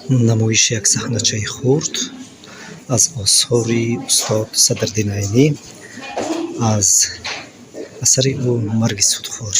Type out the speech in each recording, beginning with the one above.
Намоиши як саҳначаи хурд аз осори устод Садриддин Айнӣ, аз асари ӯ «Марги судхӯр».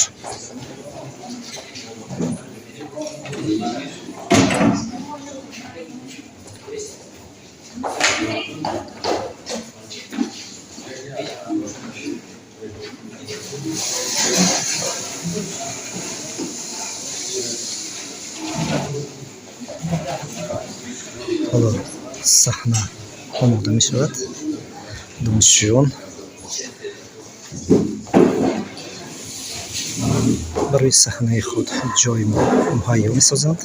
Ҳоло саҳна омода мешавад. Донишҷӯён барои саҳнаи худ ҷой муҳайё месозанд.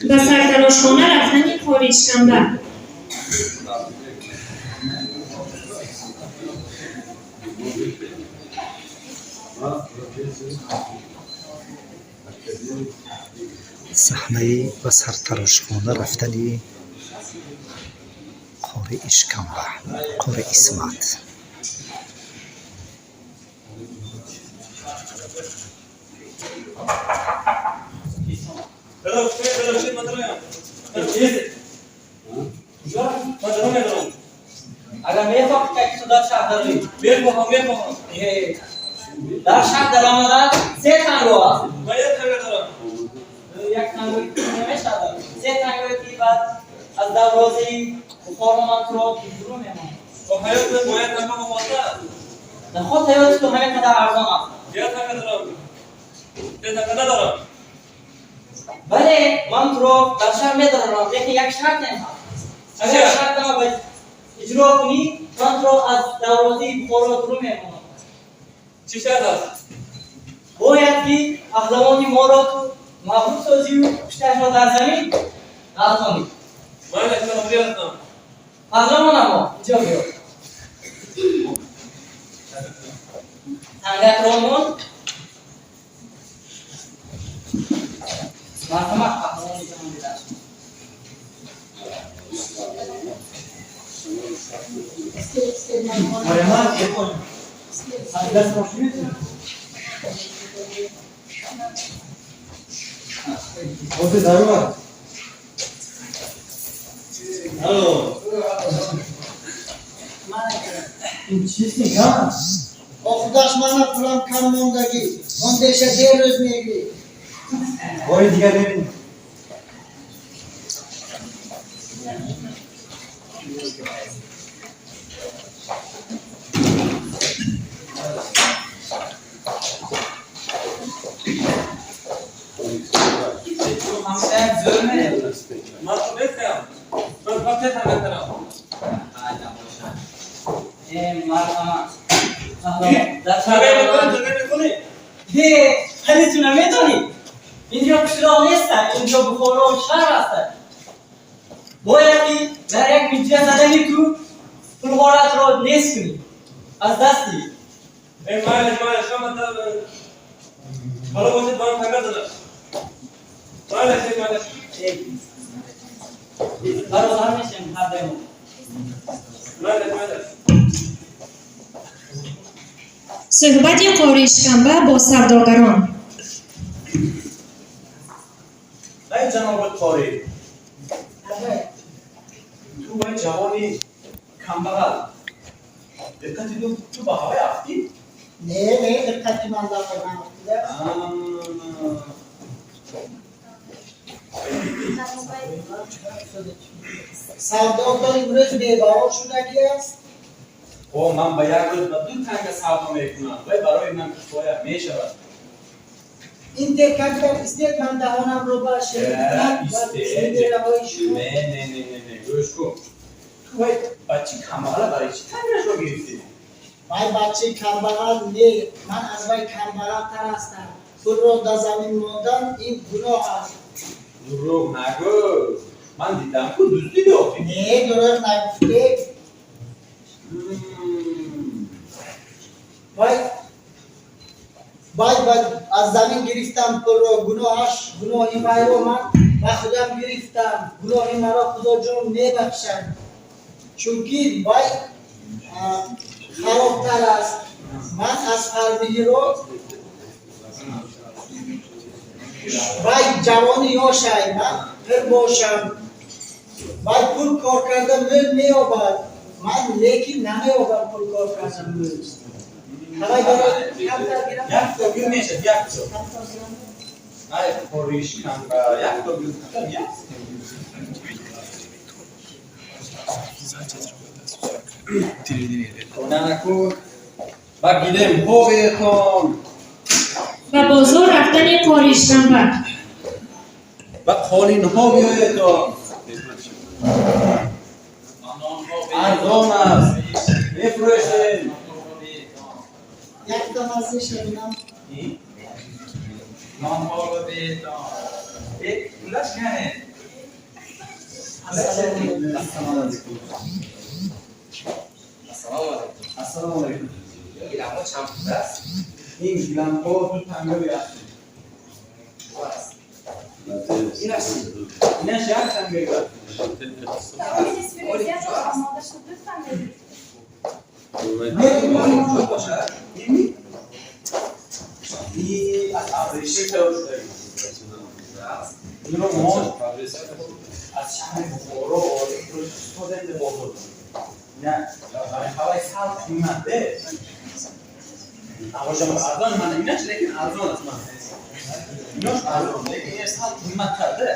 Ба сартарошхона рафтани қори Ишкамба. Саҳнаи ба сартарошхона рафтани қори Ишкамба, қори Исмат. Агар мехоҳӣ как сюда шаҳр дароӣ, Мехоҳам, мехоҳам. Дар шаҳр даромадан се танго аст. Ман як танга дорам. Як танго намешавад. Се танго ки баъд аз дарвозаи Бухоро ман туро дуру мемонам. Бо ҳаёт бо як танга мувофиқ аст. Наход ҳаёти ту ҳамин қадар арзон аст. Як танга дорам. Се танга надорам. Бале, ман туро дар шаҳр медарорам, лекин як шартем ҳаст. Агар шартама ба иҷро кунӣ, ман туро аз дарвозаи Бухоро дуру мемонам. Чӣ шарт аст? Бояд ки паҳлавони моро ту мағлуб созию пушташро дар замин ғалтонӣ. Ман ҳозир ҳастам. Паҳлавонамо, инҷо биё. Тангакро мон. Марҳамат, паҳлавони ҷаҳондида. Вот и здорово. Алло. Ин чист кам? Худаш мана пулам кам мондагӣ. Мондеша дерӯз мегирӣ. Бори дигар мебинем. Ҳамсаят зӯр меравад. Ман ту нестам. Ман фақат се танга дорам. Э, марҳамат. Паҳлавон, дар шаҳр Танга мекунӣ, танга мекунӣ? Э, ҳали ту намедонӣ? Инҷо қишлоқ нест, инҷо Бухоро шаҳр аст. Бояд ки дар як миҷа задани ту пулҳоятро нест кунӣ. Аз даст диҳӣ. Э, майлаш, майлаш, ҳоло бошед, ба ман танга додам. Майлаш, э, майлаш. Э, бародар мешем ҳардуемо. Майлаш, майлаш. Суҳбати қори Ишкамба бо савдогарон. Эй ҷаноби қорӣ, ту вай ҷавони камбағал диққати ту ба ҳавай афтид? Не, не, диққати ман дар нафтида. Аа. Савдотон имрӯз бебаҳо шудагӣ аст. О, ман ба як рӯз ба ду танга савдо мекунам, вай барои ман кифоя мешавад. Инте камтар истед, ман даҳонамро ба ширин кунам ва Истед. синераҳои шумо. Не, не, не, не, не, гӯш кун, ту вай бачи камбағала барои чӣ тангашро гирифтӣ? Вай бачаи камбағал не, ман аз вай камбағалтар ҳастам. Пулро дар замин мондан ин гуноҳ аст. Дурӯғ нагӯ, ман дидам, ку дуздидӣ охи. Не, дурӯғ нагуфтед. Вай аз замин гирифтам пулро, гуноҳаш, гуноҳи вайро ман ба худам гирифтам, гуноҳи маро Худоҷон мебахшад, чунки вай харобтар аст. Ман аз фарбиҳиро вай ҷавони ёшай, ман пир бошам. Вай пул кор карда мӯл меёбад, ман лекин намеёбам пул кор карда мӯл. Ҳавай барои камтар гирам? Як то гир мешад, як то. Ай қориш камба, як то гир. Ба гилемҳо бехон. Ба бозор рафтани қоришканба. Ба қолинҳо биёедон. Арзон аст, мефурӯшем. Якта маззаша бинам. Нонҳоро беетон. Пулаш кане? Ассалому алайкум. Ассалому алайкум. Ассалому алайкум. Гиламҳо чанд пул аст? Ин гиламҳо 2 танга меафтад. Инаш Инаш 1 танга меафтад. Не, бошад. Ин аз абрешим тайёр шуда. Инро мо аз шаҳри Бухоро овардем, фурӯшем бозор. Не, барои ҳавои сал қимат Авожам арзон, ман инаш лекин арзон аст ман. Инаш арзон, лекин инаш сал қиматтар де.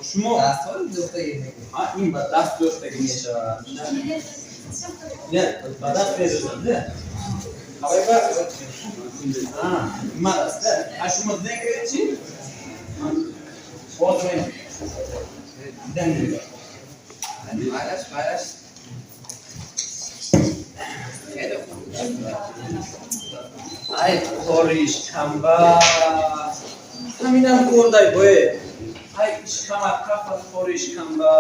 Шумо дастҳои дӯхтагӣ мегӯед. Ҳа, ин ба даст дӯхтагӣ мешавад. Не, ба даст медӯзанд, де. Ҳавои ба ҳа, қимат аст, де. А шумо дидем чи? Боз мен дидам мегӯям. Майлаш, майлаш. Хеле хуб. Ай қориш камба. Ҳаминам кундай бое. Ай ишкамат кафат қориш камба.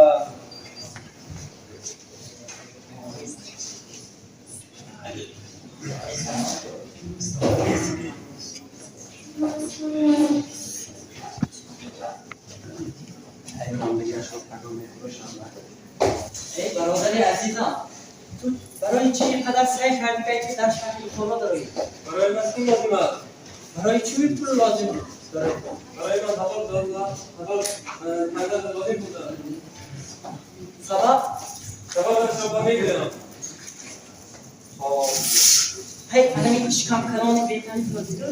Ай ман дигар шо паго мефурӯшам. Эй бародари азизам, ту барои чӣ инқадар саъй кардӣ ки дар шаҳри Бухоро дароӣ? Барои ман чӣ лозим аст? Барои чӣ пул лозим аст барои ту? Барои ман 1000 танга лозим буда. Сабаб? Сабабашро ба мегӯям. Хоб. Ҳай, анами ишкамканони бетанизро дидӣ?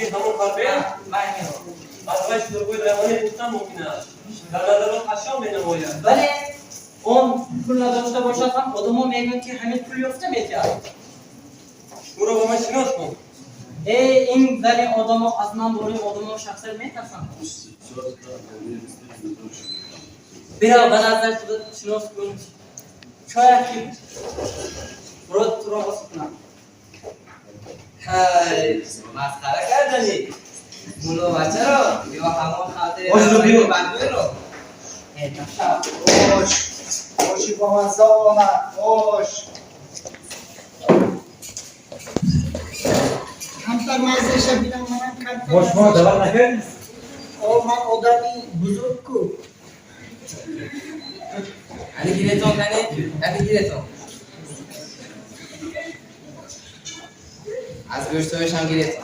Ин ҳамон фарбе? Вай меро. Аз вай шӯрбои равонӣ пухтан мумкин аст. Дар назарот ҳашом менамояд. Бале, он пул надошта бошад ҳам одамо мегӯянд ки ҳамин пул ёфта метиҳад. Ӯро бо ман шинос кун. Э, ин зани одамо аз ман бораи одамо шахсият метарсанд. Бирав ба назар худат шинос кун. Шояд ки мурод туро осиб кунад. Ҳай, масхара кардани. Мулло бачаро ё ҳамон халтаи Ошро биё. бандуеро? Э, дафшав. Ош, оши бомазза омад, ош. Камтар маззаша бинам, манам камтар. Бош мо даъват накардем? О, ман одами бузург ку. Ани гиретон кани? Ани гиретон. Аз гӯштҳояшам гиретон.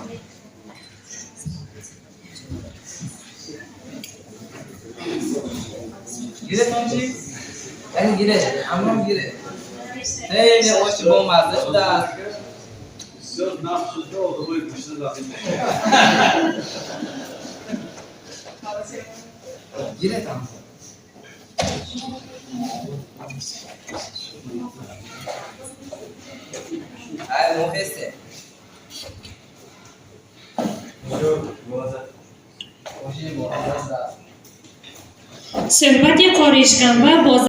Гиретон чӣ? Ани гире, амром гире. Хеле оши бомазза шудааст. Бисёр нақш шуда, одамои гушна лозим. Гиретон. Ай, мо хестем. Оши бомазза шудааст. Суҳбати қоришканба бо